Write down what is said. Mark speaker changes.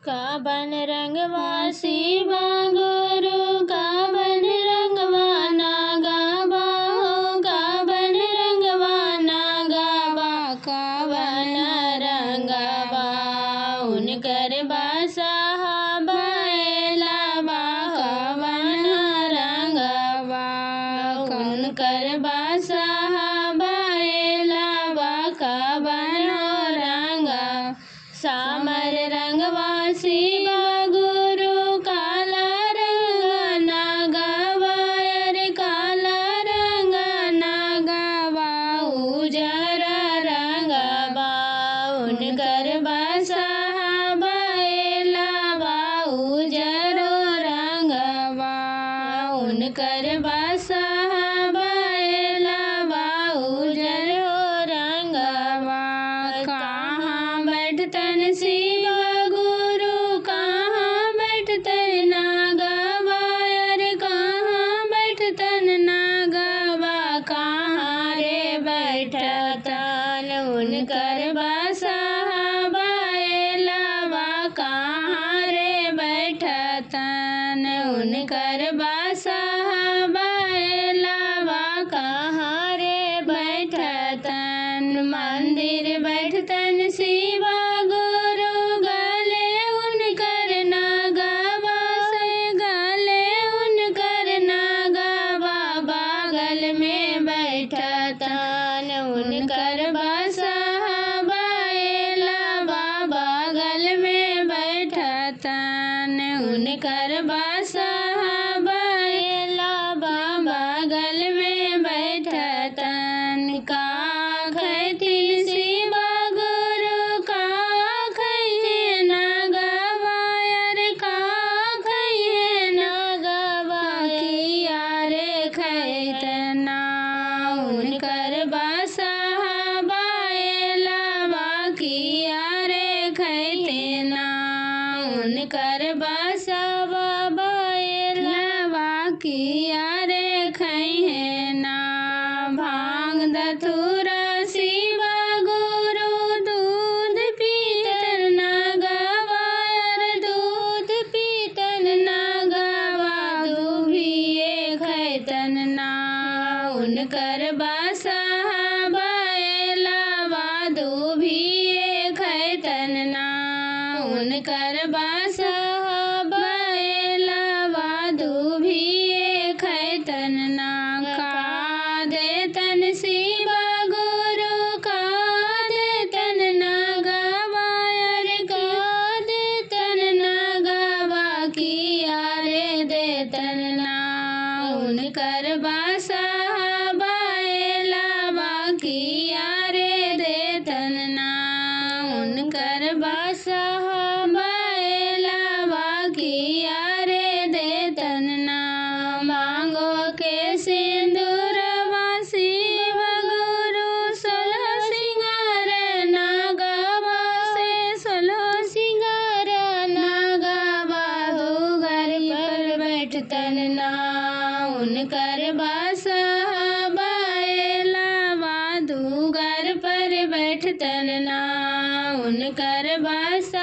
Speaker 1: काबन रंगवा शिवा गुरु काबन रंगवा नागाबा हो काबन रंगवा नागाबा काबन रंगवा उनकर बसहा बैलबा काबन रंगवा उनकर बसहा बैलबा काबन रंगा सामर रंगवा शिवा गुरु काला रंग नागावा अरे काला रंग नागावा उजर रंगवा उनकर बसहा बैलबा उजर रंगवा उनकर बसहा बैलबा उजर रंगवा कहाँ बैठतन शिवा गुरु कहाँ बैठतन नागावा अरे कहाँ बैठतन नागावा कहाँ रे बैठतन उनकर बसहा बैलबा कहाँ रे बैठतन उनकर बसहा बैलबा कहाँ रे बैठतन मंदिर बैठतन शिवा गुरु गले उनकर नागावा से गले उनकर नागावा बागल में बैठतन उनकर बसहा बैलबा बागल में बैठतन उनकर बसहा बैलबा बागल में बैठतन का खैथिन शिवा गुरु का खैहे नागावा अरे का खैहे नागावा किया रे खैतना उनकर बसहा बैलबा किया रे खैतना उनकर बसवा बैलबा किया रे खैहे ना भांग धतूरा शिवा गुरु दूध पीतन नागावा अरे दूध पीतन नागावा दूभिए खैतन ना उनकर बसहा बैलबा दूभिए खैतन ना उनकर बसहा बैलबा दूभिए खैतन ना का देतन शिवा गुरु का देतन नागावा अरे का देतन नागावा किया रे देतन ना उनकर बसहा बैलबा किया रे देतन ना उनकर बसहा बैलबा किया रे देतन ना मांगो के सिंदूरवा शिव गुरु सोलह सिंगार नागावा से सोलह सिंगार नागावा दूगर पर बैठतन ना उनकर बसहा बैलबा दूगर पर बैठतन ना उनकर बसहा